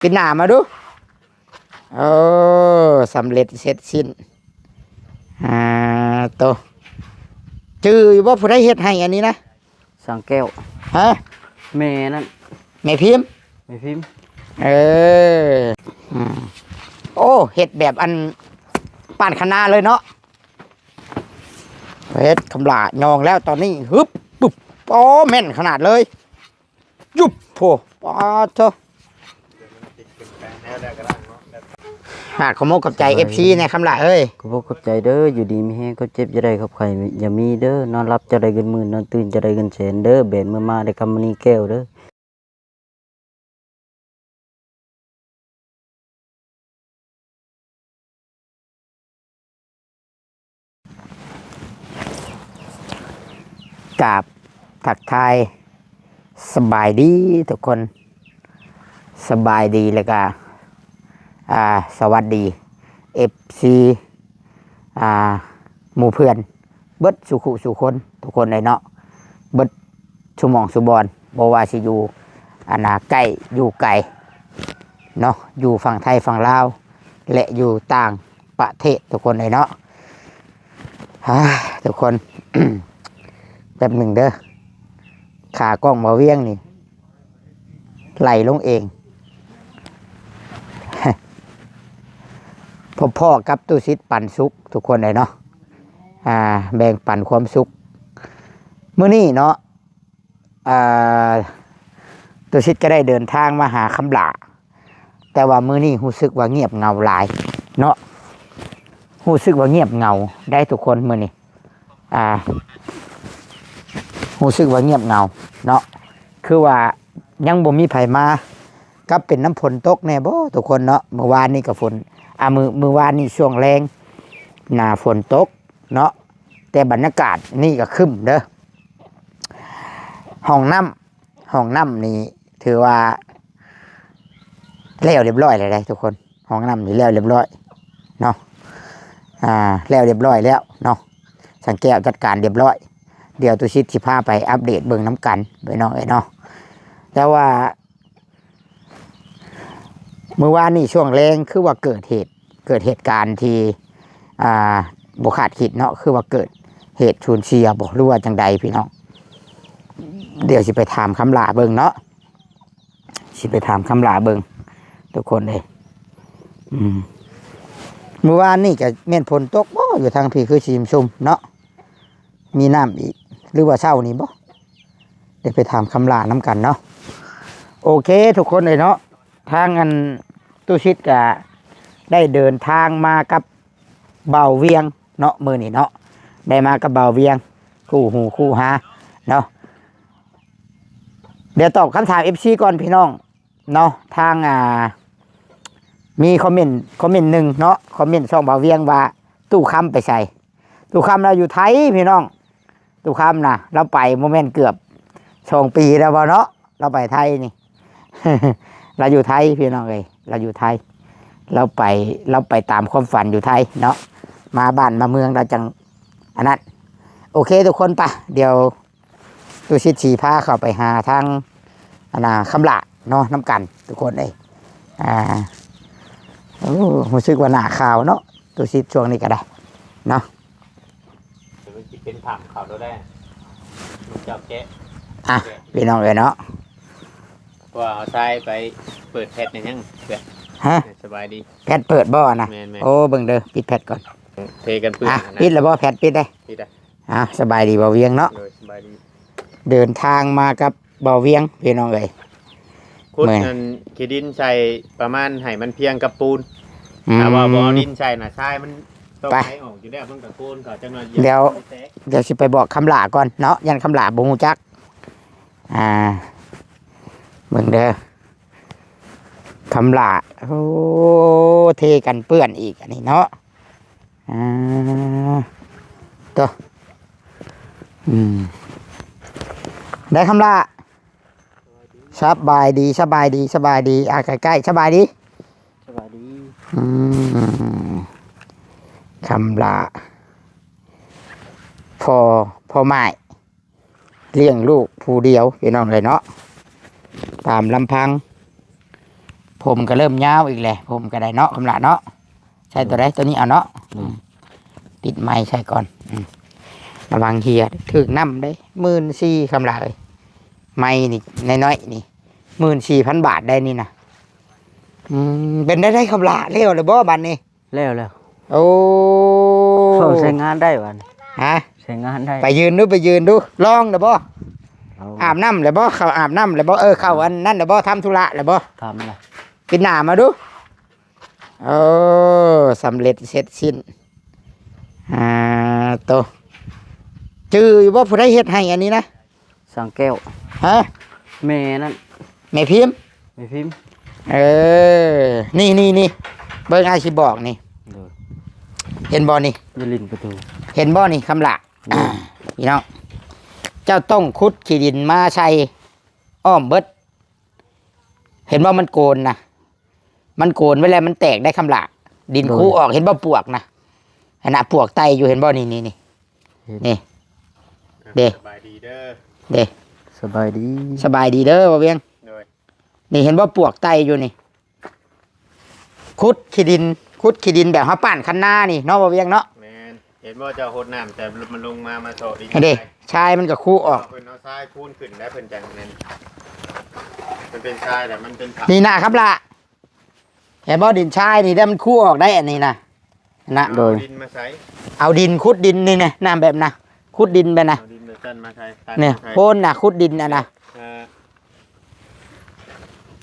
ປິດໜ້າມາດູ. ເອີ ສຳເລັດເສັດສິ້ນ. ອ່າ ໂຕ ຈື່ຢູ່ບໍ່ ຜູ້ໃດເຮັດໃຫ້ອັນນີ້ນະ? ຊ່າງແກ້ວ. ຮະ? ແມ່ນັ້ນ ແມ່ພິມ. ແມ່ພິມ. ເອີ ອືມ ໂອ້ ເຮັດແບບອັນປານຄະນາເລີຍເນາະ. ເຮັດຄຳຫຼ້າຍອງແລ້ວຕອນນີ້ ຮຶບ ປຶບ ໂອ້ ແມ່ນຂະໜາດເລີຍ. ຢຸບ ໂພ ປາດໂທ. ຝາກຂອບມົກຂອບໃຈ ເອັຟຊີ ແດ່ ຄຳຫຼ້າເອີຍ. ຂອບອົກຂອບໃຈເດີ ຢູ່ດີມີແຮງ ຄວາມເຈັບຢ່າໄດ້ ຄວາມໄຂ້ຢ່າມີເດີ ນອນຫຼັບເຈົ້າໄດ້ເງິນໝື່ນ ນອນຕື່ນເຈົ້າໄດ້ເງິນແສນເດີ ແບນເມືອມາໄດ້ຄຳມະນີແກ້ວເດີ. ກາບທັກທາຍສະບາຍດີທຸກຄົນ ສະບາຍດີ ແລ້ວກະ ອ່າ ສະຫວັດດີ ເອັຟຊີ ອ່າ ໝູ່ເພື່ອນ ເບິດສູ່ຄູ່ສູ່ຄົນ ທຸກຄົນເລີຍເນາະ ເບິດຊຸໝ່ອງຊຸບ່ອນ ບໍ່ວ່າຊິຢູ່ ອັນນ່າ ໃກ້ຢູ່ໄກເນາະ ຢູ່ຝັ່ງໄທຝັ່ງລາວ ແລະ ຢູ່ຕ່າງປະເທດ ທຸກຄົນເລີຍເນາະ. ຮາ ທຸກຄົນ ແປັບໜຶ່ງເດີ ຂາກ້ອງບ່າວວຽງນີ້ ໄຫຼລົງເອງ ພົບພໍ້ກັບຕູ້ສິດປັນສຸກ ທຸກຄົນເລີຍເນາະ ອ່າ ແບ່ງປັນຄວາມສຸກ ມື້ນີ້ເນາະ ອ່າ ຕຸສິດກໍໄດ້ເດີນທາງມາຫາຄຳຫຼ້າ ແຕ່ວ່າມື້ນີ້ຮູ້ສຶກວ່າງຽບເຫງົາຫຼາຍເນາະ ຮູ້ສຶກວ່າງຽບເຫງົາໄດ໋ທຸກຄົນ ມື້ນີ້ ອ່າ ຮູ້ສຶກວ່າງຽບເຫງົາເນາະ ຄືວ່າຍັງບໍ່ມີໃຜມາ ກັບເປັນນຳຝົນຕົກແດ່ບໍ່ທຸກຄົນເນາະ ມື້ວານນີ້ກໍຝົນ ອ່າ ມື້ ມື້ວານນີ້ຊ່ວງແລງນະຝົນຕົກເນາະ ແຕ່ບັນຍາກາດນີ້ກໍຄຶ້ມເດີ ຫ້ອງນ້ຳ ຫ້ອງນ້ຳນີ້ຖືວ່າແລ້ວລຽບຮ້ອຍແລ້ວເດ້ທຸກຄົນ ຫ້ອງນ້ຳນີ້ແລ້ວລຽບຮ້ອຍເນາະ ອ່າ ແລ້ວລຽບຮ້ອຍແລ້ວເນາະ ຊ່າງແກ້ວຈັດການລຽບຮ້ອຍ ດຽວຕຸສິດຊິພາໄປອັບເດດເບິ່ງນຳກັນພີ່ນ້ອງເອີຍເນາະ ແຕ່ວ່າ ມື້ວານນີ້ຊ່ວງແລງຄືວ່າເກີດເຫດ ເກີດເຫດການທີ່ ອ່າ ບໍ່ຄາດຄິດເນາະ ຄືວ່າເກີດເຫດສູນເສຍບໍ່ ຫຼືວ່າຈັ່ງໃດພີ່ນ້ອງ ດຽວຊິໄປຖາມຄຳຫຼ້າເບິ່ງເນາະ ຊິໄປຖາມຄຳຫຼ້າເບິ່ງທຸກຄົນເອີຍ ອືມ ມື້ວານນີ້ກໍແມ່ນຝົນຕົກບໍ່ ຢູ່ທາງພີ້ຄືຊິຊຸ່ມເນາະ ມີນ້ຳອີກ ຫຼືວ່າເຊົ້ານີ້ບໍ່ ໄດ້ໄປຖາມຄຳຫຼ້ານຳກັນເນາະ ໂອເຄທຸກຄົນເອີຍເນາະ ທາງອັນຕຸສິດກະໄດ້ເດີນທາງມາກັບບ່າວວຽງເນາະ ມື້ນີ້ເນາະ ໄດ້ມາກັບບ່າວວຽງ ຄູ່ຫູຄູ່ຫາເນາະ ດຽວຕອບຄຳຖາມເອັຟຊີກ່ອນພີ່ນ້ອງເນາະ ທາງ ອ່າ ມີຄອມເມັນ ຄອມເມັນໜຶ່ງເນາະ ຄອມເມັນຊ່ອງບ່າວວຽງວ່າ ຕູ້ຄຳໄປໃສ? ຕູ້ຄຳລາວຢູ່ໄທພີ່ນ້ອງ ຕູ້ຄຳນະ ລາວໄປບໍ່ແມ່ນເກືອບສອງປີແລ້ວບໍ່ເນາະ ລາວໄປໄທນີ້ ລາວຢູ່ໄທພີ່ນ້ອງເອີຍ ລາວຢູ່ໄທ ລາວໄປ ລາວໄປຕາມຄວາມຝັນຢູ່ໄທເນາະ ມາບ້ານມາເມືອງລາວຈັ່ງອັນນັ້ນ ໂອເຄທຸກຄົນ ປະ ດຽວຕຸສິດຊິພາເຂົ້າໄປຫາທາງ ອັນນ່າ ຄຳຫຼ້າເນາະ ນຳກັນທຸກຄົນເອີຍ ອ່າ ໂອ້ ຮູ້ສຶກວ່າໜ້າຂາວເນາະ ຕຸສິດຊ່ວງນີ້ກໍໄດ້ເນາະ ມັນຊິເປັນຖ້ຳເຂົ້າໂດໄດ້ ມັນເຈົ້າແກະ ອ່ະ ແກະ ພີ່ນ້ອງເອີຍເນາະ ເພາະວ່າເອົາຊາຍໄປເປີດແພັດໃນຫຍັງ ແບບ ຮະ ສະບາຍດີ ແພັດເປີດບໍ່ນະ? ແມ່ນໆ ໂອ້ ເບິ່ງເດີ ປິດແພັດກ່ອນ ເທກັນເປື້ອນ ອ່ະ ນະ ປິດແລ້ວບໍ່? ແພັດປິດເດ້ ປິດແລ້ວ ອ່າ ສະບາຍດີບ່າວວຽງເນາະ ໂດຍ ສະບາຍດີ ເດີນທາງມາກັບບ່າວວຽງ ພີ່ນ້ອງເອີຍ ຂຸດ ແມ່ນ ອັນ ຂີ້ດິນໃສ່ປະມານໃຫ້ມັນພຽງກັບປູນ ອືມ ຖ້າວ່າບໍ່ເອົາດິນໃສ່ນະ ຊາຍມັນຕ້ອງ ໄປ ໄຖອອກຢູ່ແລ້ວ ມັນກໍໂກນກໍຈັກໜ້ອຍ ດຽວ ດຽວຊິໄປບອກຄຳຫຼ້າກ່ອນເນາະ ຢ້ານຄຳຫຼ້າບໍ່ຮູ້ຈັກ ອ່າ ເບິ່ງເດີ ຄຳຫຼ້າ ໂອ້ ເທກັນເປື້ອນອີກອັນນີ້ເນາະ ອ່າ ໂຕ ອືມ ໄດ້ຄຳຫຼ້າ ສະບາຍດີ ສະບາຍດີ ສະບາຍດີ ອ່າ ໃກ້ໆ ສະບາຍດີ ສະບາຍດີ ອືມ ຄຳຫຼ້າ ພໍ່ ພໍ່ໝ້າຍ ລ້ຽງລູກຜູ້ດຽວ ພີ່ນ້ອງເອີຍເນາະ ຕາມລຳພັງ ຜົມກໍເລີ່ມຍາວອີກແຫຼະ ຜົມກໍໄດ້ເນາະ ຄຳຫຼ້າເນາະ. ໃສ່ຕົວໃດ ຕົວນີ້ເອົາເນາະ. ອືມ ຕິດໄມ້ໃສ່ກ່ອນ. ອືມ ລະວັງເຫຍ ຖືກນ້ຳເດ້. ໝື່ນສີ່ ຄຳຫຼ້າເອີຍ ໄມ້ນີ້ນ້ອຍໆນີ້ ໝື່ນສີ່ພັນບາດໄດ໋ນີ້ນະ. ອືມ ເປັນໄດ້ ຄຳຫຼ້າ ແລ້ວແລ້ວບໍ່ບາດນີ້? ແລ້ວແລ້ວ. ໂອ້ ເຂົ້າໃຊ້ງານໄດ້ບາດນີ້. ຮະ? ໃຊ້ງານໄດ້. ໄປຢືນດູ ໄປຢືນດູ. ລອງແລ້ວບໍ່? ອາບນ້ຳແລ້ວບໍ່? ເຂົ້າອາບນ້ຳແລ້ວບໍ່? ເອີ ເຂົ້າອັນນັ້ນແລ້ວບໍ່? ທຳທຸລະແລ້ວບໍ່? ທຳແລ້ວ. ປິດໜ້າມາດູ. ໂອ້ ສຳເລັດເສັດສິ້ນ. ອ່າ ໂຕ ຈື່ຢູ່ບໍ່ ຜູ້ໃດເຮັດໃຫ້ອັນນີ້ນະ? ສາງແກ້ວ. ຮະ? ແມ່ນັ້ນ ແມ່ພິມ. ແມ່ພິມ. ເອີ ນີ້ໆໆ ເບິ່ງ ອ້າຍຊິບອກນີ້. ໂດຍ. ເຫັນບໍ່ນີ້? ຢູ່ລິ້ນປະຕູ. ເຫັນບໍ່ນີ້ ຄຳຫຼ້າ? ໂດຍ. ພີ່ນ້ອງ ເຈົ້າຕ້ອງຂຸດຂີ້ດິນມາໃສ່ອ້ອມເບິດ. ເຫັນບໍ່ ມັນໂກນນະ ມັນໂກນໄວ້ແລ້ວ ມັນແຕກໄດ້ ຄຳຫຼ້າ. ດິນ ໂດຍ ຄູອອກ. ເຫັນບໍ່ ປວກນະ ອັນນະ ປວກໄຕ່ຢູ່ ເຫັນບໍ່? ນີ້ໆໆ ເຫັນ. ນີ້ເດ້. ສະບາຍດີເດີ. ເດ້. ສະບາຍດີ ສະບາຍດີເດີ ບ່າວວຽງ. ໂດຍ. ນີ້ເຫັນບໍ່ ປວກໄຕ່ຢູ່ນີ້. ຂຸດຂີ້ດິນ ຂຸດຂີ້ດິນແບບເຮົາປ້ານຄັນນານີ້ເນາະ ບ່າວວຽງເນາະ. ແມ່ນ. ເຫັນບໍ່ ເຈົ້າຫົດນ້ຳ ແຕ່ມັນລົງມາ ມາເຊາະດິນ. ອັນເດ້ ຊາຍມັນກໍຄູອອກ. ເພິ່ນເອົາຊາຍຄູນຂຶ້ນແລ້ວ ເພິ່ນຈັ່ງນັ້ນ ມັນເປັນຊາຍແລ້ວ ມັນເປັນ ນີ້ນະ ຄຳຫຼ້າ. ເຫັນບໍ່ ດິນຊາຍນີ້ ແລ້ວມັນຄູອອກໄດ້ ອັນນີ້ນະ ນະ. ໂດຍ. ເອົາດິນມາໃສ່ ເອົາດິນ ຂຸດດິນນີ້ນະ ນ້ຳແບບນະ ຂຸດດິນແບບນະ ເອົາດິນມາຊັ້ນມາໃສ່ ນີ້ໂພນນະ ຂຸດດິນອັນນະ. ເອີ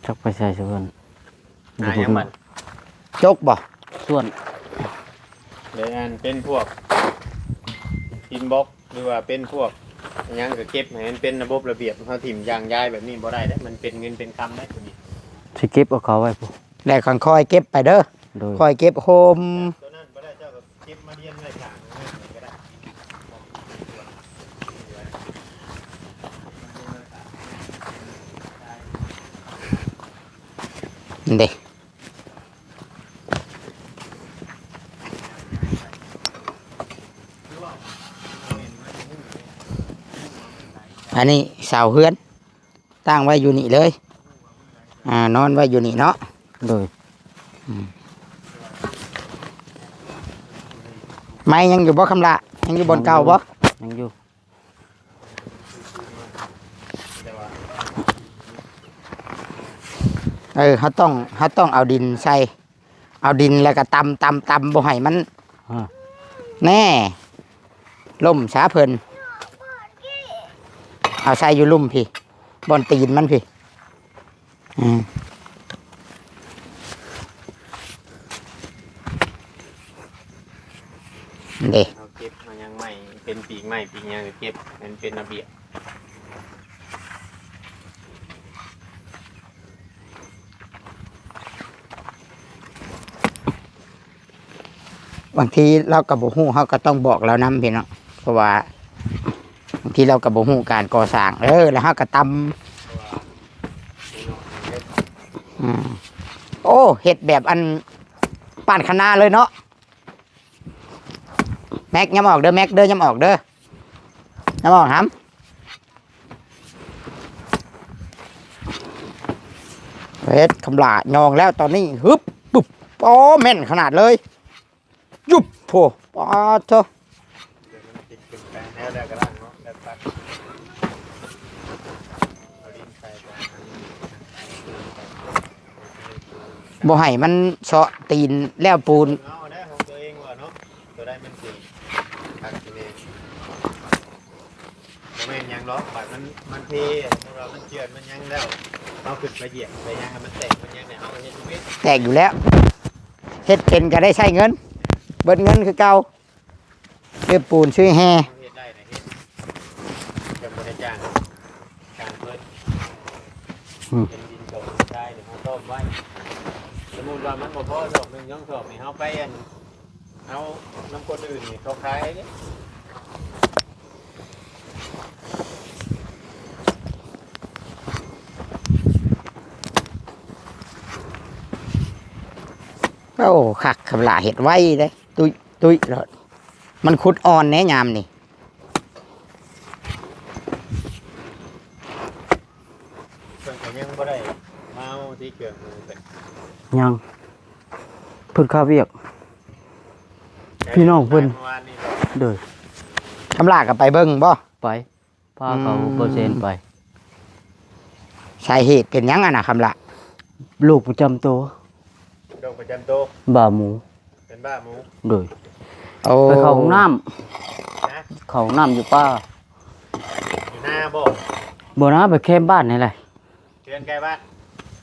ຈັກໄປໃສ່ຊະເພິ່ນ. ຫາຫຍັງມັນ ຈົກບໍ່ ສ່ວນ ແລ້ວອັນເປັນພວກ ດິນບລັອກ ຫຼືວ່າເປັນພວກຫຍັງກໍເກັບໃຫ້ມັນເປັນລະບົບລະບຽບ. ເຮົາຖິ້ມຢ່າງຢາຍແບບນີ້ບໍ່ໄດ້ເດ້ ມັນເປັນເງິນເປັນຄຳໄດ໋ ໂຕນີ້. ຊິເກັບເອົາເຂົ້າໄວ້ພຸ້ນ ແລ້ວຄ່ອຍເກັບໄປເດີ. ໂດຍ. ຄ່ອຍເກັບໂຮມ ໂຕນັ້ນບໍ່ໄດ້ ເຈົ້າກໍເກັບມາລຽນໄວ້ຂ້າງນັ້ນກໍໄດ້. ເດ້. ອັນນີ້ເສົາເຮືອນ ຕັ້ງໄວ້ຢູ່ນີ້ເລີຍ. ອ່າ ນອນໄວ້ຢູ່ນີ້ເນາະ. ໂດຍ. ອືມ ໄມ້ຍັງຢູ່ບໍ່ ຄຳຫຼ້າ? ຍັງຢູ່ບ່ອນເກົ່າບໍ່? ຍັງຢູ່. ເອີ ເຮົາຕ້ອງ ເຮົາຕ້ອງເອົາດິນໃສ່ ເອົາດິນແລ້ວກໍຕຳ ຕຳ ຕຳ ບໍ່ໃຫ້ມັນ ອາ ແນ່ ລົ້ມຊະເພິ່ນ. ເອົາໃສ່ຢູ່ລຸ່ມພີ້ ບ່ອນຕີນມັນພີ້. ອືມ ເດ້ ເຮົາເກັບເຮົາຫຍັງໄມ້ ເປັນປີກໄມ້ປີກຫຍັງກໍເກັບໃຫ້ມັນເປັນລະບຽບ. ບາງທີລາວກໍບໍ່ຮູ້ ເຮົາກໍຕ້ອງບອກລາວນຳ ພີ່ນ້ອງ ເພາະວ່າບາງທີລາວກໍບໍ່ຮູ້ການກໍ່ສ້າງ. ເອີ ແລ້ວເຮົາກໍຕຳ ອືມ ໂອ້ ເຮັດແບບອັນ ປານຄະນາເລີຍເນາະ. ແມັກ ຍາມອອກເດີ ແມັກເດີ ຍາມອອກເດີ ຍາມອອກຫຳ. ເຮັດຄຳຫຼ້າຍອງແລ້ວຕອນນີ້ ຮຶບ ປຸບ ໂອ້ ແມ່ນຂະໜາດເລີຍ ຢຸບ ໂພ ປາດໂທ ບໍ່ໃຫ້ມັນເຊາະຕີນແລ້ວປູນ. ເອົາແລ້ວຂອງຕົວເອງວ່າເນາະ ຕົວໃດມັນຊິຄັກຊິແນ່. ບໍ່ແມ່ນຫຍັງດອກ ບາດມັນ ມັນເພ ສົມມຸດວ່າມັນເຈື່ອນມັນຫຍັງແລ້ວ ເຮົາຂຶ້ນໄປຢຽບໄປຫຍັງໃຫ້ມັນແຕກມັນຫຍັງນີ້ ເຮົາກໍເຮັດຢູ່ເວ. ແຕກຢູ່ແລ້ວ ເຮັດເປັນກໍໄດ້ໃຊ້ເງິນ ເບິດເງິນຄືເກົ່າ. ຊື້ປູນ ຊື້ແຮ່ ເຮັດໄດ້ນະ ເຮັດ ຈະບໍ່ໄດ້ຈ້າງ ການເປີດ ອືມ ເປັນດິນຕົກຊາຍນີ້ ເຮົາຕ້ອມໄວ້. ສົມມຸດວ່າມັນບໍ່ພໍສອບໜຶ່ງ ສອງສອບນີ້ ເຮົາໄປອັນ ເອົານຳຄົນອື່ນນີ້ ເຂົາຂາຍເດ້. ໂອ້ ຄັກ ຄຳຫຼ້າເຮັດໄວເດ້ ຕຸ້ຍ ຕຸ້ຍໂລດ. ມັນຂຸດອ່ອນແດ່ຍາມນີ້. ເພິ່ນກໍຍັງບໍ່ໄດ້ມາເອົາຕິເຄື່ອງມືເພິ່ນ. ຍັງ ເພິ່ນຄາວຽກ ພີ່ນ້ອງເພິ່ນ ເມື່ອວານນີ້ບໍ່? ໂດຍ ຄຳຫຼ້າກໍໄປເບິ່ງບໍ່? ໄປ ພາເຂົາ ອືມ ເປີເຊັນໄປ. ສາເຫດເປັນຫຍັງຫັ້ນນະ ຄຳຫຼ້າ? ໂລກປະຈຳໂຕ. ໂລກປະຈຳໂຕ ບ້າໝູ. ເປັນບ້າໝູ. ໂດຍ ໂອ້ ໄປເຂົ້າຫ້ອງນ້ຳ. ຮະ? ເຂົ້າຫ້ອງນ້ຳຢູ່ປ່າ. ຢູ່ນາບໍ່? ບໍ່ນາ ໄປແຄມບ້ານນີ້ແຫຼະ. ເຮືອນໃກ້ບ້ານ.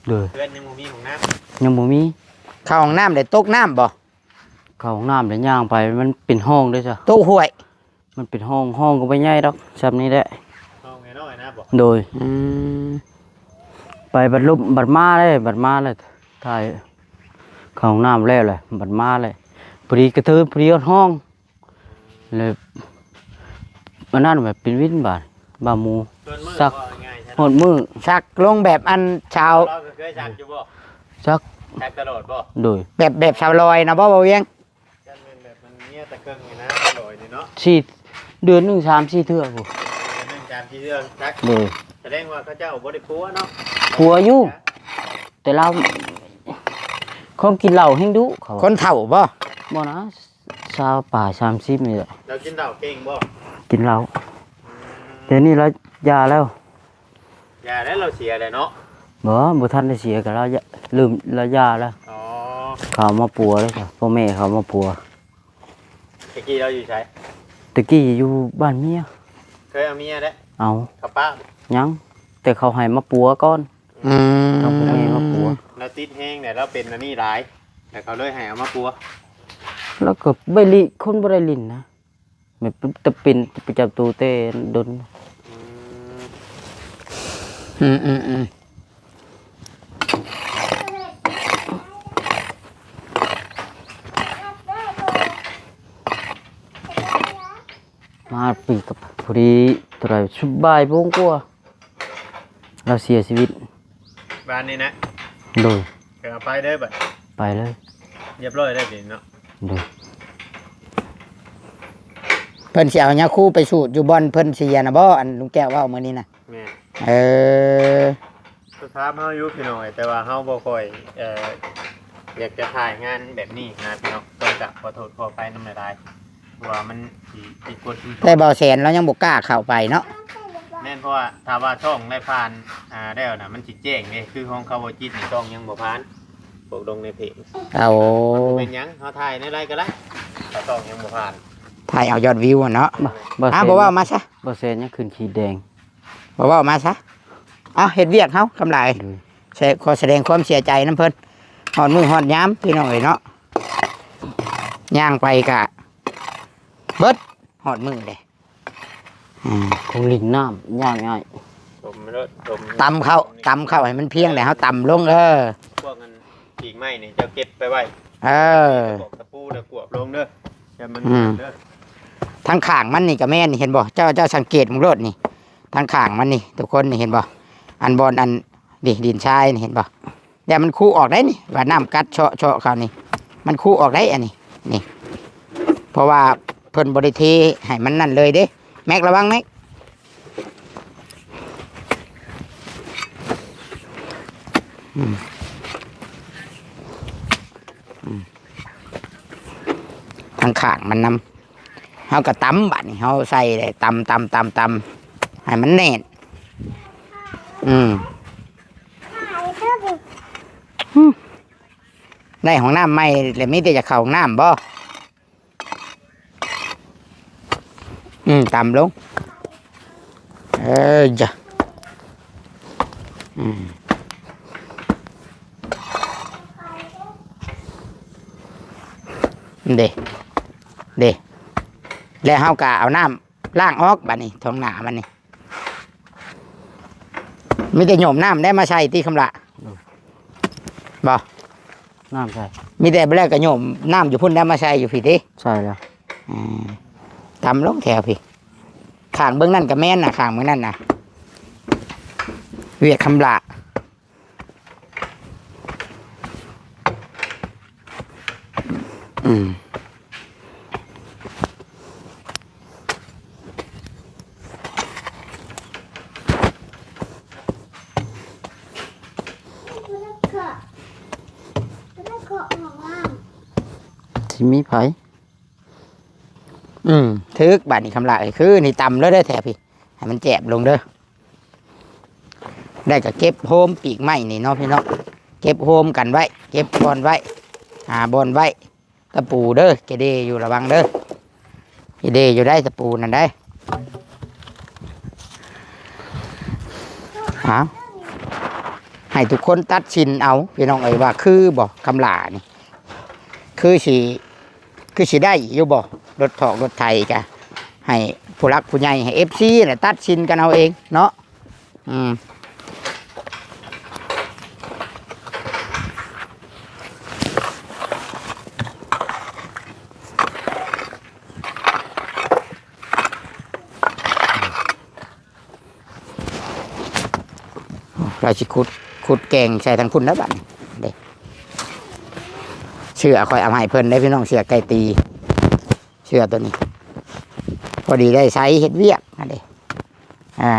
ໂດຍ ເຮືອນຍັງບໍ່ມີຫ້ອງນ້ຳ. ຍັງບໍ່ມີ. ເຂົ້າຫ້ອງນ້ຳໄດ້ຕົກນ້ຳບໍ່? ເຂົ້າຫ້ອງນ້ຳໄດ້ ຍ່າງໄປ ມັນເປັນຮ່ອງເດ້ຊະ. ຕົກຫ້ວຍ. ມັນເປັນຮ່ອງ ຮ່ອງກໍບໍ່ໃຫຍ່ດອກ ຊ່ຳນີ້ແຫຼະ. ຫ້ອງນ້ອຍໆນະບໍ່? ໂດຍ ອືມ ໄປບັດລົມ ບັດມາເດ້ ບັດມາແລ້ວ ຖ່າຍເຂົ້າຫ້ອງນ້ຳແລ້ວແຫຼະ ບັດມາແລ້ວ ພໍດີກະເທີນ ພໍດີຮອດຫ້ອງ ແລ້ວອັນນັ້ນແບບເປັນວິນບາດ ບ້າໝູ. ຮອດມື້ ຮອດມື້ ສັກລົງແບບອັນຊາວ ເຮົາກໍເຄີຍສັກຢູ່ບໍ່? ສັກ ສັກຕະຫຼອດບໍ່? ໂດຍ ແບບ ແບບຊາວລອຍນະບໍ່ ບໍ່ວຽງ? ຈັ່ງແມ່ນແບບມັນເມຍຕະເຄິ່ງນີ້ນະ ຊາວລອຍນີ້ເນາະ. ສີ່ ເດືອນໜຶ່ງສາມສີ່ເທື່ອພຸ້ນ. ເດືອນໜຶ່ງສາມສີ່ເທື່ອສັກ. ໂດຍ ສະແດງວ່າເຂົາເຈົ້າບໍ່ໄດ້ປົວເນາະ. ປົວຢູ່ ແຕ່ລາວ ຄົນກິນເຫຼົ້າແຮງດຸເຂົາ. ຄົນເຖົ້າບໍ່? ບໍ່ນະ ຊາວປາຍ ສາມສິບນີ້ແຫຼະ. ລາວກິນເຫຼົ້າເກັ່ງບໍ່? ກິນເຫຼົ້າ. ອືມ ດຽວນີ້ລາວຢ່າແລ້ວ. ຢ່າແລ້ວ ລາວເສຍແລ້ວເນາະ. ບໍ່ ບໍ່ທັນໄດ້ເສຍ ກໍລາວຢ່າ ລືມ ລາວຢ່າແລ້ວ. ອໍ ເຂົາເອົາມາປົວເດ້ ພໍ່ແມ່ເຂົາເອົາມາປົວ. ແຕ່ກີ້ລາວຢູ່ໃສ? ແຕ່ກີ້ຢູ່ບ້ານເມຍ. ເຄີຍເອົາເມຍແລ້ວ? ເອົາ. ເຂົາປະ? ຍັງ ແຕ່ເຂົາໃຫ້ມາປົວກ່ອນ. ອືມ ທາງພໍ່ແມ່ມາປົວ. ລາວຕິດແຮງແຫຼະ ລາວເປັນອັນນີ້ຫຼາຍ ແລ້ວເຂົາເລີຍໃຫ້ເອົາມາປົວ. ລາວກໍໄປລິ ຄົນບໍ່ໄດ້ຫຼິ້ນນະ. ແມ່ນ ແຕ່ເປັນປະຈຳໂຕແຕ່ດົນ. ອືມ ອືມໆໆ ມາປີກັບພໍດີ ເທົ່າໃດ ຊຸດບ່າຍໂມງກວ່າ. ລາວເສຍຊີວິດບ້ານນີ້ນະ. ໂດຍ ເອົາໄປເດີບັດ ໄປເລີຍ ຮຽບຮ້ອຍໄດ້ເດເນາະ. ໂດຍ ເພິ່ນຊິເອົາຍາຄູໄປສູດຢູ່ບ່ອນເພິ່ນເສຍນະບໍ່ ອັນລຸງແກ້ວເວົ້າມື້ນີ້ນະ? ແມ່ນ. ເອີ ເພິ່ນຖາມເຮົາຢູ່ພີ່ນ້ອງເອີຍ ແຕ່ວ່າເຮົາບໍ່ຄ່ອຍ ເອີ ຢາກຈະຖ່າຍງານແບບນີ້ນະພີ່ນ້ອງ ຕ້ອງກາບຂໍໂທດຂໍອະໄພນຳຫຼາຍໆ. ເພາະວ່າມັນຊິຜິດກົດ ແຕ່ບ່າວແສນລາວຍັງບໍ່ກ້າເຂົ້າໄປເນາະ. ແມ່ນ ເພາະວ່າຖ້າວ່າຊ່ອງໄດ້ຜ່ານ ອ່າ ແລ້ວນະ ມັນຊິແຈ້ງເດ້ ຄືຂອງເຂົາບໍ່ຈິດນີ້ ຊ່ອງຍັງບໍ່ຜ່ານ ພວກລົງໃນເພຈ. ເອົາ ມັນບໍ່ເປັນຫຍັງ ເຮົາຖ່າຍແນວໃດກໍໄດ້ ຖ້າຊ່ອງຍັງບໍ່ຜ່ານ. ຖ່າຍເອົາຍອດວິວຫັ້ນເນາະ. ບໍ່ ບໍ່ ອ່າ ບໍ່ເວົ້າມາຊະ ບໍ່ແຊນຍັງຂຶ້ນຂີດແດງ. ບໍ່ເວົ້າມາຊະ ເອົາ ເຮັດວຽກເຮົາຄຳຫຼາຍ. ໂດຍ ແຊ ຂໍສະແດງຄວາມເສຍໃຈນຳເພິ່ນ ຮອດມື້ຮອດຍາມ ພີ່ນ້ອງເອີຍເນາະ. ຍ່າງໄປກະເບິດຮອດມື້ເດ້. ອືມ ຄົງຫຼິ້ນນ້ຳຍາກງ່າຍ ຕົມໂລດ ຕົມ ຕຳເຂົ້າ ຕຳເຂົ້າໃຫ້ມັນພຽງແລ້ວເຮົາຕຳລົງ. ເອີ ພວກອັນປີກໄມ້ນີ້ເຈົ້າເກັບໄປໄວ້. ເອີ ປອກຕະປູແລ້ວກວບລົງເດີ ຢ່າມັນ ອືມ ເດີ. ທາງຂ້າງມັນນີ້ກໍແມ່ນ ເຫັນບໍ່ ເຈົ້າ ເຈົ້າສັງເກດເບິ່ງໂລດນີ້ ທາງຂ້າງມັນນີ້ ທຸກຄົນນີ້ ເຫັນບໍ່ ອັນບ່ອນອັນ ນີ້ ດິນຊາຍນີ້ ເຫັນບໍ່? ແລ້ວມັນຄຸອອກໄດ໋ນີ້ ວ່ານ້ຳກັດເຊາະໆເຂົ້ານີ້ ມັນຄຸອອກໄດ໋ອັນນີ້ ນີ້ ເພາະວ່າເພິ່ນບໍ່ໄດ້ເທໃຫ້ມັນນັ້ນເລີຍເດ້. ແມັກ ລະວັງແມັກ. ອືມ ອືມ ທາງຂ້າງມັນນຳ ເຮົາກໍຕຳ ບາດນີ້ເຮົາໃສ່ໄດ້ ຕຳ ຕຳ ຕຳ ຕຳ ໃຫ້ມັນແໜ້ນ. ອືມ ອືມ ໄດ້ຫ້ອງນ້ຳໃໝ່ແລ້ວ ມີແຕ່ຢາກເຂົ້າຫ້ອງນ້ຳບໍ່? ອືມ ຕຳລົງ ເອີ ຈ້ະ ອືມ ເດ້ ເດ້ ແລ້ວເຮົາກໍເອົານ້ຳລ້າງອອກ ບາດນີ້ ທ້ອງໜ້າມັນນີ້ ມີແຕ່ໂຍມນ້ຳໄດ້ມາໃສ່ຕິຄຳລະ ອືມ ບໍ່? ນ້ຳໃສ່ ມີແຕ່ບໍ່ແລ້ວກໍໂຍມນ້ຳຢູ່ພຸ້ນແລ້ວມາໃສ່ຢູ່ພີ້ຕິ ໃສ່ແລ້ວ ອືມ ຕຳລົງແຖວພີ້ ຂ້າງເບື້ອງນັ້ນກໍແມ່ນນະ ຂ້າງເບື້ອງນັ້ນນະ ວຽກຄຳລະ ອືມ. ເ ຊິມີໃຜ? ອືມ ຖືກ ບາດນີ້ຄຳຫຼ້າເອີຍ ຄືນີ້ຕຳເລີຍເດີ້ແທ້ພີ້ ໃຫ້ມັນແຈບລົງເດີ້. ແລ້ວກໍເກັບໂຮມປີກໄມ້ນີ້ເນາະພີ່ນ້ອງ ເກັບໂຮມກັນໄວ້ ເກັບບ່ອນໄວ້ ຫາບ່ອນໄວ້ ຕະປູເດີ້ ເກເດຢູ່ ລະວັງເດີ້ ເກເດຢູ່ໄດ໋ ຕະປູນັ້ນໄດ໋. ເອົາ ໃຫ້ທຸກຄົນຕັດສິນເອົາ ພີ່ນ້ອງເອີຍ ວ່າຄືບໍ່ ຄຳຫຼ້ານີ້ ຄືຊິ ຄືຊິໄດ້ຢູ່ບໍ່? ລົດຖອກລົດໄຖກະໃຫ້ຜູ້ຫຼັກຜູ້ໃຫຍ່ ໃຫ້ເອັຟຊີນະຕັດສິນກັນເອົາເອງເນາະ. ອືມ ລາວຊິຂຸດ ຂຸດແກ່ງໃສ່ທາງພຸ້ນແລ້ວບາດນີ້ເດ້. ເສື້ອຂ້ອຍເອົາໃຫ້ເພິ່ນເດ້ພີ່ນ້ອງ ເສື້ອໄກ່ຕີ ເສື້ອໂຕນີ້ ພໍດີໄດ້ໃຊ້ເຮັດວຽກຫັ້ນເດ້. ອ່າ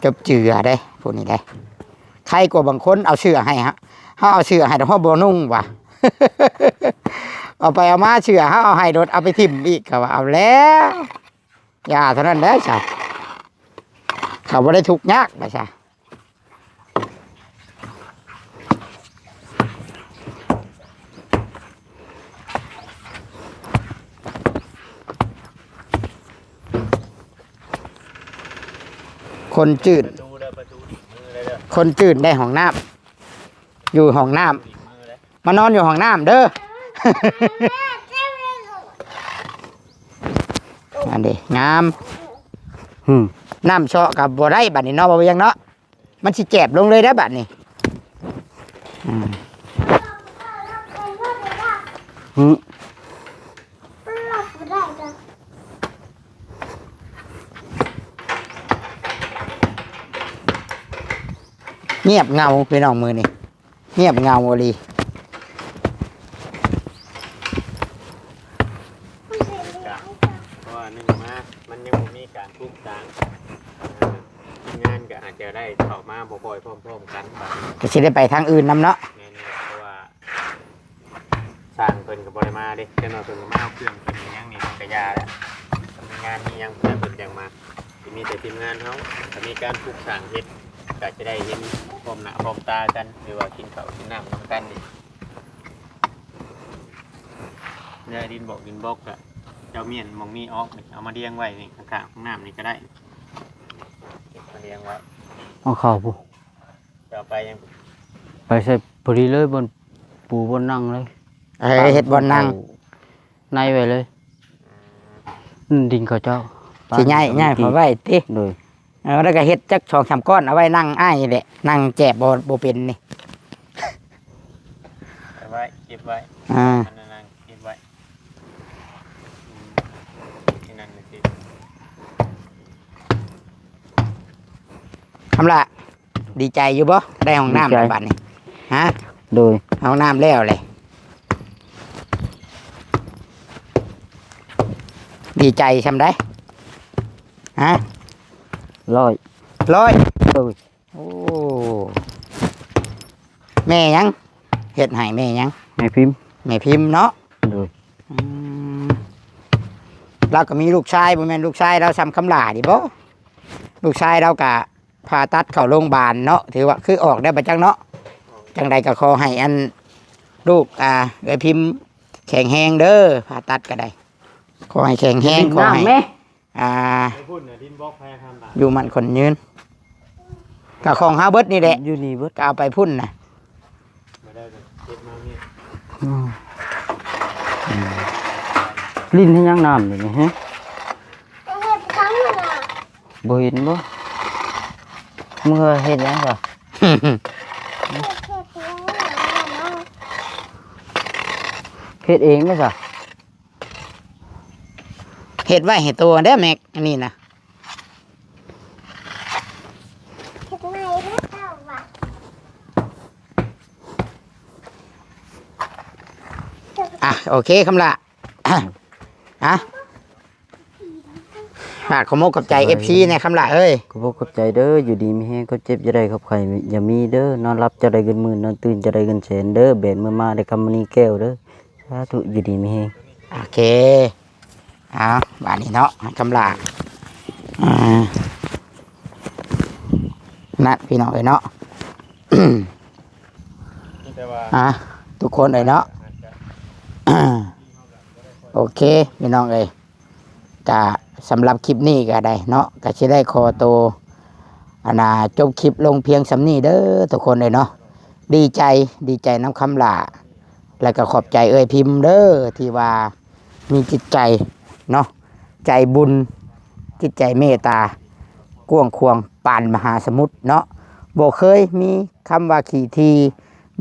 ຈົບເຈືອເດ້ ພວກນີ້ເດ້ ໃຄກວ່າບາງຄົນເອົາເສື້ອໃຫ້ ເຮົາເອົາເສື້ອໃຫ້ ເຮົາບໍ່ນຸ່ງວ່າ ເອົາໄປເອົາມາເສື້ອເຮົາເອົາໃຫ້ໂດດ ເອົາໄປຖິ້ມອີກ ເຂົາວ່າ ເອົາແລ້ວ ຢ່າເທົ່ານັ້ນແຫຼະຊະ ເຂົາບໍ່ໄດ້ທຸກຍາກວ່າຊະ. ຄົນຈືນ ປະຕູເດີ ປະຕູດີດມືເດີ ຄົນຈືນໄດ້ຫ້ອງນ້ຳ ຢູ່ຫ້ອງນ້ຳ ມານອນຢູ່ຫ້ອງນ້ຳເດີ. ອັນນີ້ງາມ ອືມ ນ້ຳເຊາະກໍບໍ່ໄດ້ບັດນີ້ເນາະ ບໍ່ວຽງເນາະ ມັນຊິແຈບລົງເລີຍໄດ໋ບັດນີ້. ອືມ ຫືມ ງຽບເຫງົາພີ່ນ້ອງມື້ນີ້ ງຽບເຫງົາອີ່ຫຼີ. ເພາະວ່າໜຶ່ງມາ ມັນຍັງບໍ່ມີການປຸກສາງ ເອີ ທີມງານກໍອາດຈະໄດ້ເຂົ້າມາບໍ່ຄ່ອຍພ້ອມໆກັນບາດນີ້ ກໍຊິໄດ້ໄປທາງອື່ນນຳເນາະ. ແມ່ນໆ ເພາະວ່າ ຊ່າງເພິ່ນກໍບໍ່ໄດ້ມາເດ້ ຈັກໜ່ອຍເພິ່ນກໍມາເອົາເຄື່ອງເພິ່ນຫຍັງນີ້ເພິ່ນກໍຢ່າແລ້ວ ມີງານມີຫຍັງເພິ່ນ ເພິ່ນຈັ່ງມາ ຊິມີແຕ່ທີມງານເຮົາ ຖ້າມີການປຸກສ້າງເຮັດ ກໍຈະໄດ້ເຫັນພ້ອມໜ້າພ້ອມຕາກັນ ຫຼືວ່າກິນເຂົ້າກິນນ້ຳນຳກັນນີ້. ແລ້ວດິນບອກ ດິນບອກກໍເຈົ້າມ້ຽນໝ່ອງມີອອກນີ້ ເອົາມາລຽງໄວ້ນີ້ ຂ້າງໆຫ້ອງນ້ຳນີ້ກໍໄດ້ ເກັບມາລຽງໄວ້ ເອົາເຂົ້າພຸ້ນ ຈະເອົາໄປຫຍັງ? ໄປໃສ່ພໍດີເລີຍ ບ່ອນປູບ່ອນນັ່ງເລີຍ. ເອີ ເຮັດບ່ອນນັ່ງໃນໄວ້ເລີຍ. ອືມ ດິນເຂົາເຈົ້າ ຊິຍ້າຍ ຍ້າຍເຂົາໄວ້ຕິ? ໂດຍ. ເອີ ແລ້ວກໍເຮັດຈັກສອງສາມກ້ອນ ເອົາໄວ້ນັ່ງອ້າຍນີ້ແຫຼະ ນັ່ງແຈບບໍ່ ບໍ່ເປັນນີ້. ເກັບໄວ້ ເກັບໄວ້. ອ່າ ອັນນັ້ນເກັບໄວ້. ອືມ ທີ່ນັ້ນນະຕິ ຄຳລະ ດີໃຈຢູ່ບໍ່? ໄດ້ຫ້ອງນ້ຳ ດີໃຈ ແລ້ວບັດນີ້ ຮະ? ໂດຍ. ຫ້ອງນ້ຳແລ້ວແຫຼະ ດີໃຈຊ່ຳໃດ? ຮະ? ຮ້ອຍ ຮ້ອຍ. ໂດຍ. ໂອ້ ແມ່ຫຍັງເຮັດໃຫ້? ແມ່ຫຍັງ? ແມ່ພິມ. ແມ່ພິມເນາະ. ໂດຍ. ອືມ ລາວກໍມີລູກຊາຍ ບໍ່ແມ່ນລູກຊາຍລາວຊ່ຳຄຳຫຼ້ານີ້ບໍ? ລູກຊາຍລາວກະຜ່າຕັດເຂົ້າໂຮງບານເນາະ ຖືວ່າຄືອອກໄດ້ປະຈັກເນາະ. ຈັ່ງໃດກໍຂໍໃຫ້ອັນ ລູກ ອ່າ ເອື້ອຍພິມແຂງແຮງເດີ ຜ່າຕັດກໍໄດ້ ຂໍໃຫ້ແຂງແຮງ ຂໍໃຫ້ ອ່າ ໄປພຸ້ນນະ ດິນບລັອກໃຜທຳລາຍ ຢູ່ໝັ້ນຄົນຍືນ ກໍຂອງເຮົາເບິດນີ້ແຫຼະ ຢູ່ນີ້ເບິດ ກໍເອົາໄປພຸ້ນນະ ບໍ່ໄດ້ກໍເກັບມາເມຍ. ອືມ ຫຼິ້ນເຮັດຫຍັງນ້ຳນີ້ ຮະ? ເຮັດຫຍັງນະ? ບໍ່ເຫັນບໍ່? ເມື່ອເຮັດຫຍັງຊະ? ເຮັດເອງແມ່ນຊະ? ເຮັດໄວ້ໃຫ້ໂຕເດ້ແມັກ ອັນນີ້ນະ. ອ່ະ ໂອເຄ ຄຳລະ ອ່ະ. ຝາກຂອບມົກຂອບໃຈ ສະບາຍດີ ເອັຟຊີ ແດ່ຄຳຫຼ້າເອີຍ. ຂອບອົກຂອບໃຈເດີ ຢູ່ດີມີແຮງ ຄວາມເຈັບຢ່າໄດ້ ຄວາມໄຂ້ຢ່າມີເດີ ນອນຫຼັບເຈົ້າໄດ້ເງິນໝື່ນ ນອນຕື່ນເຈົ້າໄດ້ເງິນແສນເດີ ແບກເມືອມາໄດ້ຄຳມະນີແກ້ວເດີ ສາທຸ ຢູ່ດີມີແຮງ. ໂອເຄ ເອົາ ບາດນີ້ເນາະ ຄຳຫຼ້າ ອ່າ ນັ້ນ ພີ່ນ້ອງເອີຍເນາະ ອ່າ ທຸກຄົນເອີຍເນາະ ໂອເຄ ພີ່ນ້ອງເອີຍ. ກະສຳລັບຄລິບນີ້ກະໄດ້ເນາະ ກະຊິໄດ້ຂໍໂຕ ອັນນ່າ ຈົບຄລິບລົງພຽງສ່ຳນີ້ເດີທຸກຄົນເອີຍເນາະ. ດີໃຈ ດີໃຈນຳຄຳຫຼ້າ ແລະກະຂອບໃຈເອື້ອຍພິມເດີ ທີ່ວ່າມີຈິດໃຈເນາະ ໃຈບຸນ ຈິດໃຈເມດຕາ ກວ້າງຂວາງປານມະຫາສະໝຸດເນາະ. ບໍ່ເຄີຍມີຄຳວ່າຂີ້ຖີ່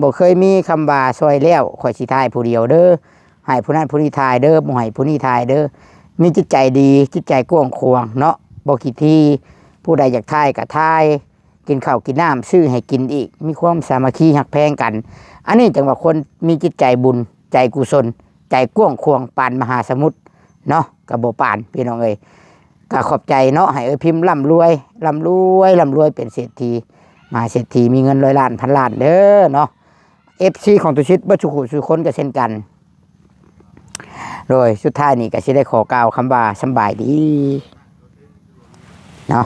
ບໍ່ເຄີຍມີຄຳວ່າຊ່ອຍແລ້ວ ຂ້ອຍຊິຖ່າຍຜູ້ດຽວເດີ ໃຫ້ຜູ້ນັ້ນຜູ້ນີ້ຖ່າຍເດີ ບໍ່ໃຫ້ຜູ້ນີ້ຖ່າຍເດີ. ມີຈິດໃຈດີ ຈິດໃຈກວ້າງຂວາງເນາະ ບໍ່ຂີ້ຖີ່. ຜູ້ໃດຢາກຖ່າຍກະຖ່າຍ ກິນເຂົ້າກິນນ້ຳ ຊື້ໃຫ້ກິນອີກ ມີຄວາມສາມັກຄີຮັກແພງກັນ. ອັນນີ້ຈັ່ງວ່າຄົນມີຈິດໃຈບຸນ ໃຈກຸສົນ ໃຈກວ້າງຂວາງປານມະຫາສະໝຸດເນາະ ກະບໍ່ປານ ພີ່ນ້ອງເອີຍ. ກະຂອບໃຈເນາະ ໃຫ້ເອື້ອຍພິມລ່ຳລວຍ ລ່ຳລວຍ ລ່ຳລວຍ ເປັນເສດຖີ ມະຫາເສດຖີ ມີເງິນຮ້ອຍລ້ານພັນລ້ານເດີເນາະ. ເອັຟຊີ ຂອງຕຸສິດເບິດສູ່ຜູ້ສູ່ຄົນກະເຊັ່ນກັນ. ໂດຍສຸດທ້າຍນີ້ກະຊິໄດ້ຂໍກ່າວຄຳວ່າສຳບາຍດີເນາະ.